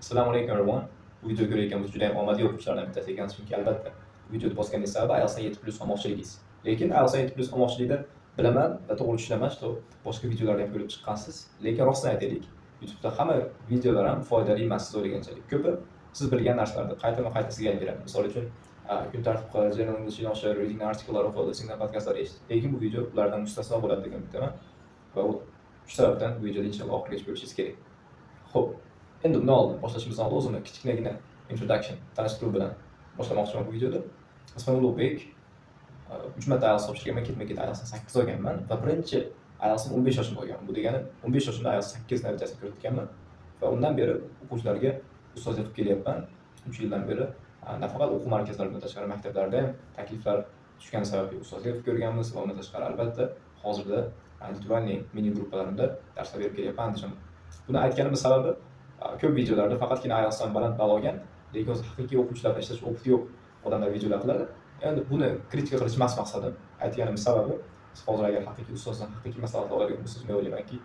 Assalomu alaykum, everyone. Bu video ko'rayotgan bo'lsa, juda ham omadli o'quvchilardan bittasi ekansiz, chunki albatta bu videoni bosganingiz sababi IELTSdan 7+ olmoqchiligingiz. Lekin IELTSdan 7+ olmoqchilikda bilaman va to'g'ri tushunaman, что boshqa videolarni ham ko'rib chiqqansiz. Lekin rostini aytaylik, YouTube'da hamma videolar ham foydali emas siz o'ylaganchalik. Ko'pi siz bilgan narsalarni qaytama-qayta sizga aytib beradi. Misol uchun, kun tartib qil, general English oshir, reading articlelar o'qi, listening podkastlar eshit. Lekin bu video ulardan mustasno bo'ladi degan umiddaman va shu sababdan bu videoni inshaalloh oxirigacha ko'rishingiz kerak. Xo'p, endi undan oldin, boshlashimizdan oldin o'zimni kichkinagina introduction, tanishtiruv bilan boshlamoqchiman bu videoda. Ismim Ulug'bek. 3 marta IELTS topshirganman, ketma-ket IELTSdan 8 olganman va birinchi IELTSni 15 yoshimda olganman. Bu degani 15 yoshimda IELTS 8 natijasini kiritganman va undan beri o'quvchilarga ustozlik qilib kelyapman. 3 yildan beri nafaqat o'quv markazlaridan tashqari maktablarda ham takliflar tushgani sababli ustozlik qilib ko'rganmiz va undan tashqari, albatta, hozirda индивидуальный mini gruppalarimda darslar berib kelyapman Andijonda. Buni aytganimiz sababi, ko'p videolarda faqatgina IELTSdan baland ball olgan, lekin o'zi haqiqiy o'quvchilar bilan ishlash опыт i yo'q odamlar videolar qiladi. Endi buni kritika qilish emas maqsadim. Aytganim sababi, siz hozir agar haqiqiy ustozdan haqiqiy maslahat oladigan bo'lsangiz, men o'ylaymanki,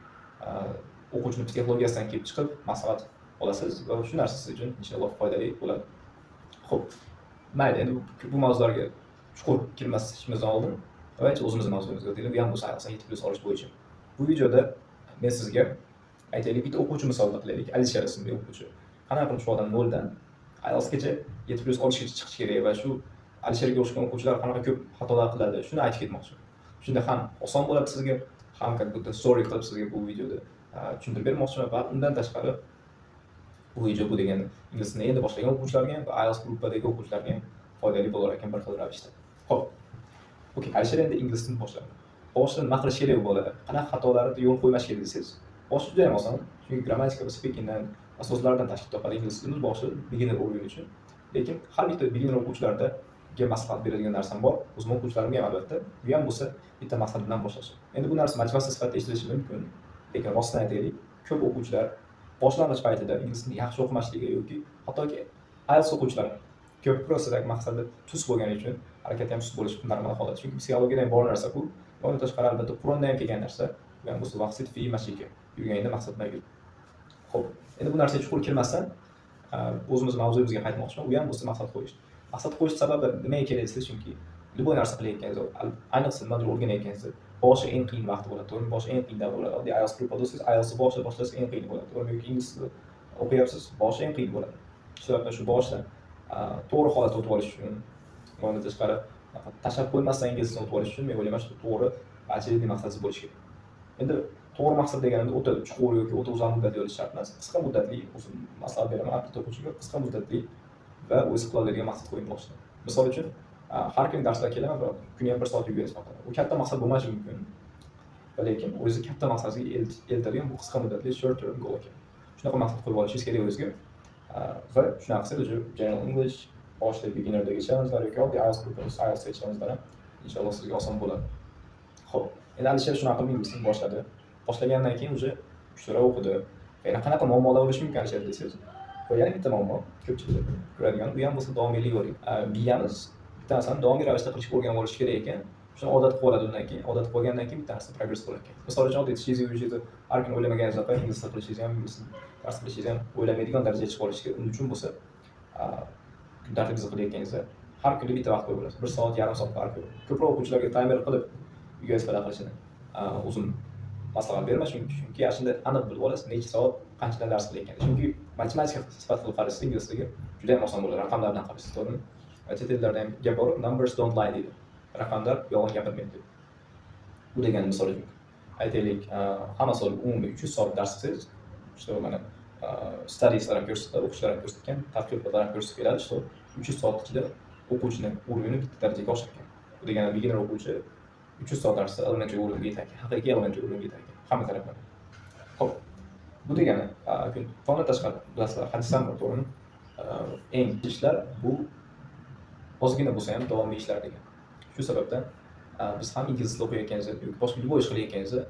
o'quvchini psixologiyasidan kelib chiqib maslahat olasiz va shu narsa siz uchun inshaalloh foydali bo'ladi. Xo'p, mayli, endi bu mavzularga chuqur kirmasligimizdan oldin давайте o'zimizni mavzumizga o'taylik. Bu ham bo'lsa IELTSdan 7+ olish bo'yicha. Bu videoda men sizga, aytaylik, bitta o'quvchi misolida qilaylik. Alisher ismli o'quvchi. Qanaqa qilib shu odam noldan IELTSgacha 7+ olishgacha chiqish kerak va shu Alisherga o'xshagan o'quvchilar qanaqa ko'p xatolar qiladi, shuni aytib ketmoqchiman. Shunda ham oson bo'ladi sizga, ham как будто story qilib sizga bu videoda tushuntirib bermoqchiman va undan tashqari bu video, bu degani ingliz tilini endi boshlagan o'quvchilarga ham va IELTS gruppadagi o'quvchilarga ham foydali bo'lar ekan bir xil ravishda. Xo'p. Okey, Alisher endi ingliz tilini boshladi. Boshida nima qilish kerak bu bola? Qanaqa xatolarni yo'l qo'ymash kerak desangiz, boshi juda ham oson. Chunki grammatika va speakingdan va so'zlardan tashkil topadi ingliz tilimiz boshi beginner уровень uchun. Lekin har bitta beginner o'quvchilarda maslahat beradigan narsam bor. O'zim o'quvchilarimga ham, albatta. Bu ham bo'lsa bitta maqsad bilan boshlash. Endi bu narsa motivatsiya sifatida eshitilishi mumkin. Lekin rostini aytaylik, ko'p o'quvchilar boshlang'ich paytida ingliz tilini yaxshi o'qimasligi yoki hattoki IELTS o'quvchilari ko'p просто так maqsadi tuz bo'lgani uchun harakati ham sust bo'lishi normal holat. Chunki psixologiyada ham bor narsa bu. Va undan tashqari, albatta, Qur'onda ham kelgan narsa. Bu ham bo'lsa واقصد في مشيك. Yurganingda maqsad bilan yur. Xo'p, endi bu narsaga chuqur kirmasdan, o'zimiz mavzuyimizga qaytmoqchiman. U ham bo'lsa maqsad qo'yish. Maqsad qo'yish sababi nimaga kerak desangiz, chunki любой narsa qilayotganingizda, ayniqsa nimadir o'rganayotganingizda boshi eng qiyin vaqti bo'ladi, to'g'rimi? Boshi eng qiyin davr bo'ladi. Oddiy IELTS gruppada bo'lsangiz, IELTSni boshida boshlash eng qiyin bo'ladi, to'g'rimi? Yoki ingliz tilini o'qiyapsiz, boshi eng qiyin bo'ladi. Shu sababdan shu boshidan to'g'ri holatda o'tib olish uchun va undan tashqari tashlab qo'ymasdan ingliz tilini o'tib olish uchun, men o'ylayman, shu to'g'ri очевидный maqsadsiz bo'lishi kerak. Endi to'g'ri maqsad deganimda o'ta chuqur yoki o'ta uzoq muddatli bo'lishi shart emas. Qisqa muddatli, o'zim maslahat beraman har bitta o'quvchiga, qisqa muddatli va o'zi qila oladigan maqsad qo'ying boshida. Misol uchun, har kuni darslar kelaman va kuniga 1 soat yugurish faqat. U katta maqsad bo'lmasligi mumkin. Va lekin o'zi katta maqsadga eltadigan bu qisqa muddatli short term goal ekan. Shunaqa maqsad qo'yib olishingiz kerak o'zizga. Va shunaqa qilsangiz, уже general English, boshida beginnerdagi challengelar yoki oddiy IELTS gruppa, IELTS challengelar ham inshaalloh sizga oson bo'ladi. Xo'p, endi Alisher shunaqa qilib ingliz tilini boshladi. Boshlagandan keyin уже kuchliroq o'qidi. Yana qanaqa muammolar bo'lishi mumkin Alisher desangiz, va yana bitta muammo ko'pchilikda ko'radigan, u ham bo'lsa davomiylik yo'q. Miyamiz bitta narsani davomiy ravishda qilishga o'rganib olishi kerak ekan. Shuni odat qilib oladi undan keyin, odat qilib olgandan keyin bitta narsa progress bo'lar ekan. Misol uchun, oddiy tishingizni yuvishingizni har kuni o'ylamaganingizda ingliz tilida qilishingiz ham, ingliz tilida dars qilishingiz ham o'ylamaydigan darajaga chiqib olishi kerak. Uning uchun bo'lsa, kun tartibingizni qilayotganingizda har kuni bitta vaqt qo'yib olasiz. 1 soat, yarim soat farqi yo'q. Ko'proq o'quvchilarga taymer qilib uyga vazifalar qilishini o'zim maslahat beraman, chunki ana shunda aniq bilib olasiz necha soat qanchadan dars qilayotganini. Chunki matematika sifatida qilib qarasangiz, ingliz tiliga juda ham oson bo'ladi raqamlar bilan qarasangiz, to'g'rimi? Va chet ellarda ham gap bor, "Numbers don't lie" deydi. Raqamlar yolg'on gapirmaydi deb. Bu degani, misol uchun, aytaylik, hamma umumiy 300 soat dars qilsangiz, что mana studieslar ham ko'rsatadi, o'qishlar ham ko'rsatgan, tadqiqotlar ham ko'rsatib keladi, что 300 soat ichida o'quvchini уровень i bitta darajaga oshar ekan. Bu degani beginner o'quvchi 300 soat darsda elementary уровень ga yetar ekan, haqiqiy elementary уровень ga yetar ekan hamma tarafdan. Xo'p, bu degani bundan tashqari, bilasizlar, hadis ham bor, to'g'rimi? Eng ishlar bu ozgina bo'lsa ham davomiy ishlar degan. Shu sababdan biz ham ingliz tilida o'qiyotganingizda yoki boshqa любой ish qilayotganingizda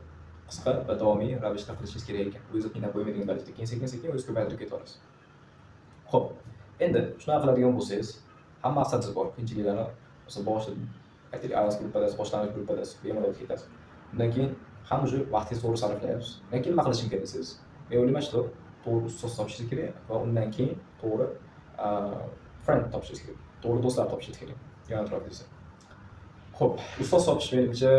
qisqa va davomiy ravishda qilishingiz kerak ekan. O'zingizni qiynab qo'ymaydigan darajada. Keyin sekin-sekin o'zingiz ko'paytirib ketaverasiz. Xo'p, endi shunaqa qiladigan bo'lsangiz, ham maqsadingiz bor, qiyinchiliklarni, masalan, boshida, aytaylik, IELTS gruppadasiz, boshlang'ich gruppadasiz, bemalol ketasiz. Undan keyin ham уже vaqtingizni to'g'ri sarflayapsiz. Undan keyin nima qilishim kerak desangiz, men o'ylayman, что to'g'ri maqsad qo'yib olganingizdan keyin To'g'ri ustoz topishingiz kerak va undan keyin to'g'ri friend topishingiz kerak, to'g'ri do'stlar topishingiz kerak yon atrofingizda. Ho'p, ustoz topish, menimcha,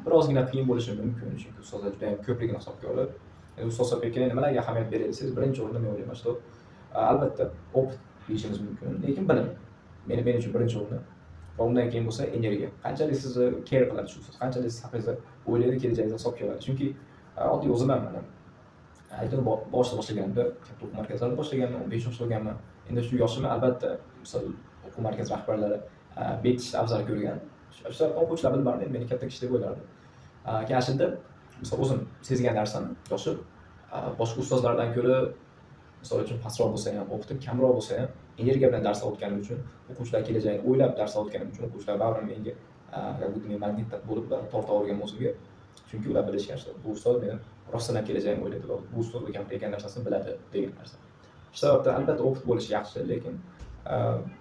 birozgina qiyin bo'lishi mumkin, chunki ustozlar juda yam ko'pligini hisobga olib. Endi ustoz topayotganda nimalarga ahamiyat beradi desangiz, birinchi o'rinda, men o'ylayman, что albatta, опыт deyishimiz mumkin, lekin bilim men uchun birinchi o'rinda va undan keyin bo'lsa energiya. Qanchalik sizni care qiladi shu ustoz, qanchalik siz haqingizda o'ylaydi, kelajagingizni hisobga oladi. Chunki oddiy o'zim ham, mana aytdim, boshida boshlaganimda katta o'quv markazlarida boshlaganman, 15 yoshda bo'lganman. Endi shu yoshimni, albatta, misol, o'quv markazi rahbarlari bekitishni afzal ko'rgan. Shu sababdan o'quvchilar bilmardi, endi meni katta kishi deb o'ylardi. Keyin ana shunda, misol, o'zim sezgan narsam, yoshim boshqa ustozlardan ko'ra, misol uchun, pastroq bo'lsa ham, опыт im kamroq bo'lsa ham, energiya bilan dars o'tganim uchun, o'quvchilar kelajagini o'ylab dars o'tganim uchun, o'quvchilar baribir menga как будто men magnit bo'lib torta olganman o'zimga. Chunki ular bilishgan, что bu ustoz meni rostdan ham kelajagimni o'ylaydi va bu ustoz gapirayotgan narsasini biladi degan narsa. Shu sababdan, albatta, опыт bo'lishi yaxshi, lekin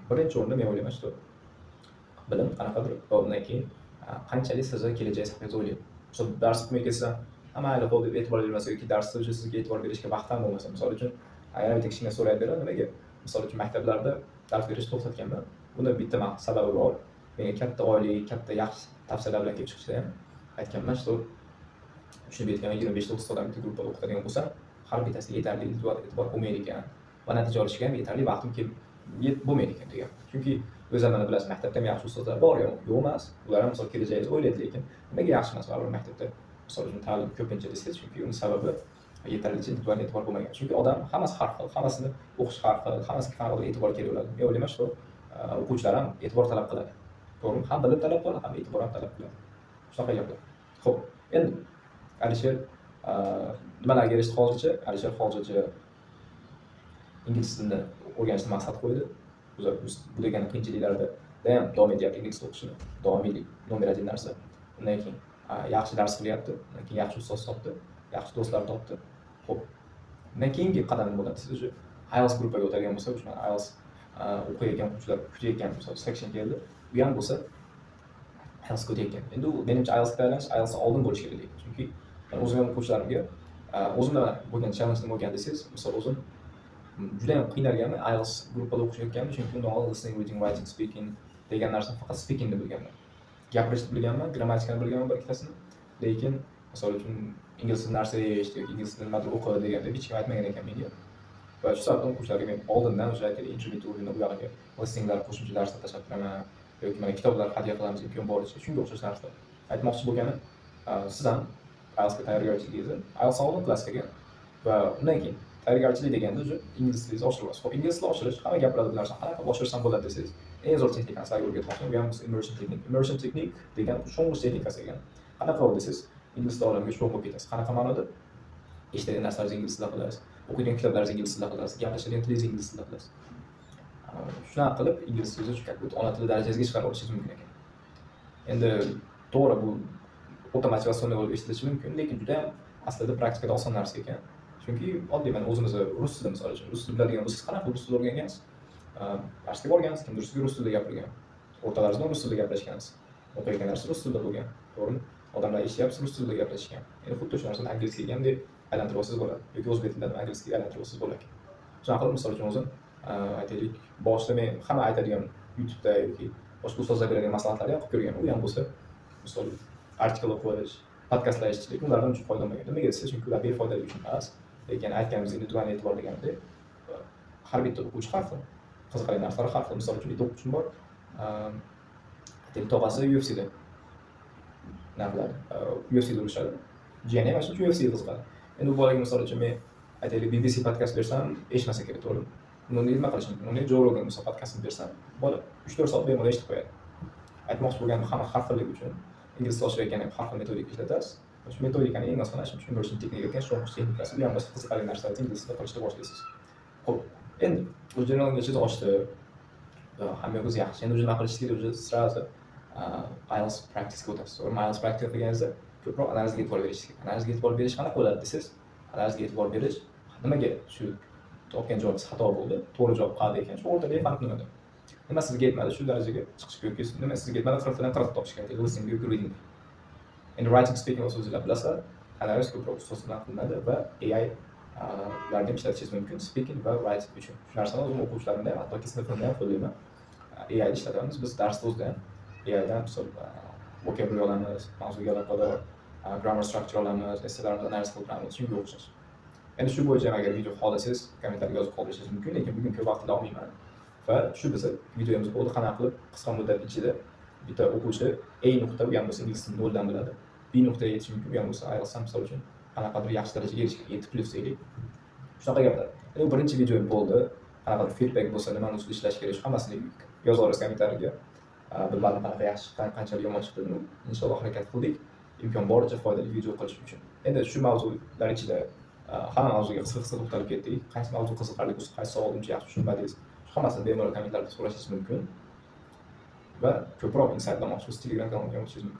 birinchi o'rinda, men o'ylayman, что bilim qanaqadir va undan keyin qanchalik sizni kelajagingiz haqida o'ylaydi. Misol, dars qilmay kelsa, "Ha, mayli, ho'p", deb e'tibor bermasa yoki darsda o'sha sizga e'tibor berishga vaqt ham bo'lmasa, misol uchun, yana bitta kichkina so'raydi beraman, nimaga, misol uchun, maktablarda dars berishni to'xtatganman? Buni bitta sababi bor. Menga katta oylik, katta yaxshi tavsiyalar bilan kelib chiqishsa ham, aytganman, что tushunib yetganman, 25 ta, 30 ta odam bitta gruppada o'qitadigan bo'lsam, har bittasiga yetarli e'tibor bo'lmaydi ekan va natija olishga ham yetarli vaqtim kelib bo'lmaydi ekan degan. Chunki o'zi mana bilasiz, maktabda ham yaxshi ustozlar bor, yo'q yo'q emas. Ular ham, misol, kelajagingizni o'ylaydi, lekin nimaga yaxshi emas baribir maktabda, misol uchun, ta'lim ko'pincha desangiz, chunki uni sababi yetarlicha individual e'tibor bo'lmagan. Chunki odam hammasi har xil, hammasini o'qishi har xil, hammasiga qanaqadir e'tibor kerak bo'ladi. Men o'ylayman, что o'quvchilar ham e'tibor talab qiladi. To'g'rimi? Ham bilim talab qiladi, ham e'tibor ham talab qiladi. Shunaqa gaplar. Ho'p, endi Alisher nimalarga erishdi hozircha? Alisher hozircha ingliz tilini o'rganishni maqsad qo'ydi. O'zi bu degani qiyinchiliklarda ham davom etyapti ingliz tili o'qishini. Davomiylik номер один narsa. Undan keyin yaxshi dars qilyapti, undan keyin yaxshi ustoz topdi, yaxshi do'stlar topdi. Ho'p. Undan keyingi qadam nima bo'ladi? Siz уже IELTS gruppaga o'tadigan bo'lsa, o'sha IELTS o'qiyotgan o'quvchilar kutayotgan, misol, section keldi. U ham bo'lsa IELTSga o'tayotgan. Endi u, menimcha, IELTSga tayyorlanish IELTSdan oldin bo'lishi kerak lekin. Chunki man o'zim ham o'quvchilarimga o'zimda bo'lgan challenge nima bo'lgan desangiz, misol, o'zim judayam qiynalganman IELTS gruppada o'qishayotganimda, chunki undan oldin listening, reading, writing, speaking degan narsani faqat speakingni bilganman. Gapirishni bilganman, grammatikani bilganman bir ikkitasini. Lekin, misol uchun, ingliz tilida narsa eshit yoki ingliz tilida nimadir o'qi deganda hech kim aytmagan ekan menga. Va shu sababdan o'quvchilarga men oldindan o'sha, aytaylik, intermediate уровень u yog'iga listeninglar, qo'shimcha darslar tashlab turaman yoki mana kitoblar hadya qilamiz imkon boricha, shunga o'xshash narsalar. Aytmoqchi bo'lganim, siz ham IELTSga tayyorgarchiligingizni IELTSdan oldin qilasiz ekan va undan keyin tayyorgarchilik deganda уже ingliz tilingizni oshirib olasiz. Ho'p, ingliz tilini oshirish, hamma gapiradi bu narsani, qanaqa qilib oshirsam bo'ladi desangiz, eng zo'r texnikani sizlarga o'rgatmoqchiman. Bu ham immersion technique. Immersion technique degan sho'ng'ish texnikasi ekan. Qanaqa u desangiz, ingliz tili olamga sho'ng'ib ketasiz. Qanaqa ma'noda? Eshitadigan narsalaringizni ingliz tilida qilasiz, o'qiydigan kitoblaringizni ingliz tilida qilasiz, gaplashadigan tilingizni ingliz tilida qilasiz. Shunaqa qilib ingliz tilini как будто ona tili darajasiga chiqarib olishingiz mumkin ekan. Endi to'g'ri, bu o'ta мотивационный bo'lib eshitilishi mumkin, lekin judayam aslida praktikada oson narsa ekan. Chunki oddiy mana o'zimizni rus tili, misol uchun, rus tilini biladigan bo'lsangiz, qanaqa rus tilini o'rgangansiz? Darsga borgansiz, kimdir sizga rus tilida gapirgan. O'rtalaringizda rus tilida gaplashgansiz. O'qiyotgan darsi rus tilida bo'lgan, to'g'rimi? Odamlar eshityapsiz, rus tilida gaplashishgan. Endi xuddi shu narsani английский ga ham deb aylantirib olsangiz bo'ladi yoki o'zbek tilidan английский ga aylantirib olsangiz bo'ladi. Shunaqa qilib, misol uchun, o'zim aytaylik, boshida men hamma aytadigan, YouTubeda yoki boshqa ustozlar beradigan maslahatlarni ham qilib ko'rganman. U ham bo'lsa, misol, artikel o'qish, podkastlar eshitish, lekin ulardan uncha foyda olmagan. Nimaga desa, chunki ular befoydaligi uchun emas, lekin aytganimizdek, individual e'tibor deganidek, har bitta o'quvchi har xil, qiziqarli narsalar har xil. Misol uchun, bitta o'quvchim bor, aytaylik, tog'asi UFCda nima qiladi, UFCda urushadi. Jiyani ham shu UFCga qiziqadi. Endi u bolaga, misol uchun, men, aytaylik, BBC podkast bersam, eshitmasa kerak, to'g'rimi? Unda nima qilish mumkin? Unda Joe Rogan, misol, podkastini bersam, bola 3-4 soat bemalol eshitib qo'yadi. Aytmoqchi bo'lganim, hamma har xilligi uchun ingliz tili oshirayotganda ham har xil metodika ishlatasiz. Shu metodikani eng osoni shu immersion texnika ekan, sho'ng'ish texnikasi. U ham boshqa qiziqarli narsalarni ingliz tilida qilishga boshlaysiz. Ho'p, endi u general Englishni ochdi. Hamma o'zi yaxshi. Endi уже nima qilish kerak? Уже сразу IELTS practice ga o'tasiz. To'g'rimi? IELTS practice qilganingizda ko'proq analizga e'tibor berish kerak. Analizga e'tibor berish qanaqa bo'ladi desangiz, analizga e'tibor berish nimaga shu topgan javobingiz xato bo'ldi, to'g'ri javob qayerda ekan, shu o'rtadagi farq nimada? Nima sizga yetmadi shu darajaga chiqishga yoki nima sizga yetmadi 40 tadan 40 topishga, aytaylik, listening yoki reading? Endi writing, speaking bo'lsa, o'zinglar bilasizlar, analiz ko'proq ustoz bilan qilinadi va AI Ularni ham ishlatishingiz mumkin speaking va writing uchun. Shu narsani o'zim o'quvchilarimda ham, hattoki sinfimda ham qo'llayman. AI ishlatamiz. Biz darsda o'zida ham AIdan, misol, vocabulary olamiz, mavzuga aloqador, grammar structure olamiz, essaylarimizni analiz qilib turamiz, shunga o'xshash. Endi shu bo'yicha ham agar video xohlasangiz, kommentariyga yozib qoldirishingiz mumkin, lekin bugun ko'p vaqtni olmayman. Va shu bizni videomiz bo'ldi. Qanaqa qilib qisqa muddat ichida bitta o'quvchi A nuqta, u ham bo'lsa ingliz tilini noldan biladi, B nuqtaga yetishi mumkin, u ham bo'lsa IELTSdan, misol uchun, qanaqadir yaxshi darajaga erishgan, 7+ deylik. Shunaqa gaplar. Endi bu birinchi videom bo'ldi. Qanaqadir feedback bo'lsa, nimani ustida ishlash kerak, shu hammasini yoza olasiz kommentariyaga. Bilmadim, qanaqa yaxshi chiqqan, qanchalik yomon chiqdi. Inshaalloh, harakat qildik imkon boricha foydali video qilish uchun. Endi shu mavzular ichida hamma mavzuga qisqa qisqa to'xtalib ketdik. Qaysi mavzu qiziqarli bo'lsa, qaysi savol uncha yaxshi tushunmadingiz, shu hammasini bemalol kommentlarda so'rashingiz mumkin. Va ko'proq insightlar olmoqchi bo'lsangiz, Telegram kanalimga o'tishingiz mumkin.